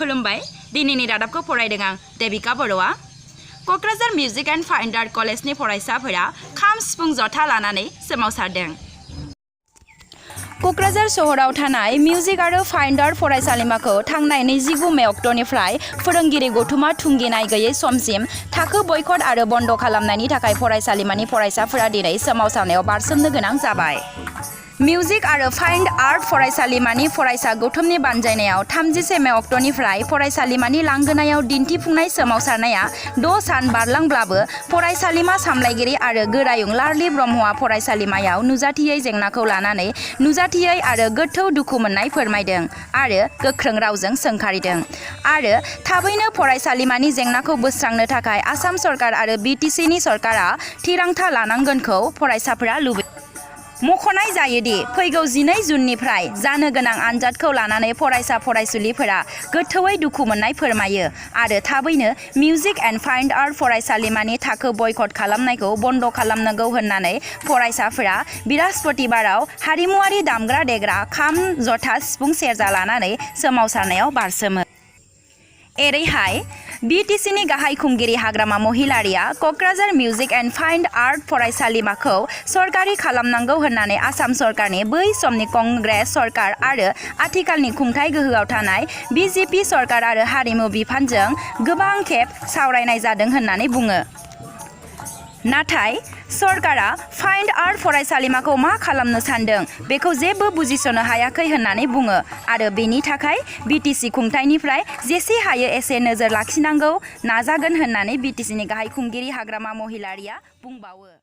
खुलुमबाय दिनैनि रादाबखौ फरायदों आं देबिका बर'आ Kokrajhar music and fine art कलेजनि फरायसाफोरा खाम सिफुं जथा लानानै सोमावसारदों। क'क्राझार सहराव थानाय मिउजिक आरो फाइन आर्ट फरायसालिमाखौ थांनाय 29 मे अक्ट'निफ्राय फोरोंगिरि गथुमा थुंगेनाय गैयै समसिम थाखो बयकट आरो बन्द खालामनायनि थाखाय फरायसालिमानि फरायसाफोरा दिनै सोमावसारनायाव बारसोमनो गोनां जाबाय। मिउजिक आरो फाइन आर्ट फरायसालिमानि फरायसा गौथुमनि बानजायनायाव 31 मे अक्ट'निफ्राय फरायसालिमानि लांगोनायाव दिन्थिफुंनाय सोमावसारनाया 6 सान बारलांब्लाबो फरायसालिमा सामलायगिरि आरो गोरायुं लारलि ब्रह्मआ फरायसालिमायाव नुजाथियै जेंनाखौ लानानै नुजाथियै आरो गोथौ दुखु मोननाय फोरमायदों आरो गोख्रों रावजों सोंखारिदों आरो थाबैनो फरायसालिमानि जेंनाखौ बोस्रांनो थाखाय आसाम सरकार आरो बिटिसिनि सरकारा थिरांथा लानांगोनखौ फरायसाफोरा लुबैदों। मख'नाय जायोदि फैगौ 12 जुननिफ्राय जानो गोनां आनजादखौ लानानै फरायसा फरायसुलिफोरा गोथौयै दुखु मोननाय फोरमायो आरो थाबैनो मिउजिक एन्ड फाइन आर्ट फरायसालिमानि थाखो बयकट खालामनायखौ बन्द खालामनांगौ होननानै फरायसाफोरा बृहस्पतिबाराव हारिमुआरि दामग्रा देग्रा खाम जथा सिफुं सेरजा लानानै सोमावसारनायाव बारसोमो। एरैहाय बिटिसिनि गाहाय खुंगिरि हाग्रामा महिलारिया Kokrajhar music and fine art फरायसालिमाखौ सरकारि खालामनांगौ होननानै आसाम सरकारनि बै समनि कंग्रेस सरकार आरो आथिखालनि खुंथाय गोहोआव थानाय बिजेपि सरकार आरो हारिमु बिफानजों गोबां खेब सावरायनाय जादों होननानै बुङो। नाथाय सरकारा फाइन आर्ट फरायसालिमाखौ मा खालामनो सानदों बेखौ जेबो बुजिस'नो हायाखै होननानै बुङो आरो बेनि थाखाय बिटिसि खुंथायनिफ्राय जेसे हायो एसे नोजोर लाखिनांगौ नाजागोन होननानै बिटिसिनि गाहाय खुंगिरि हाग्रामा महिलारिया बुंबावो।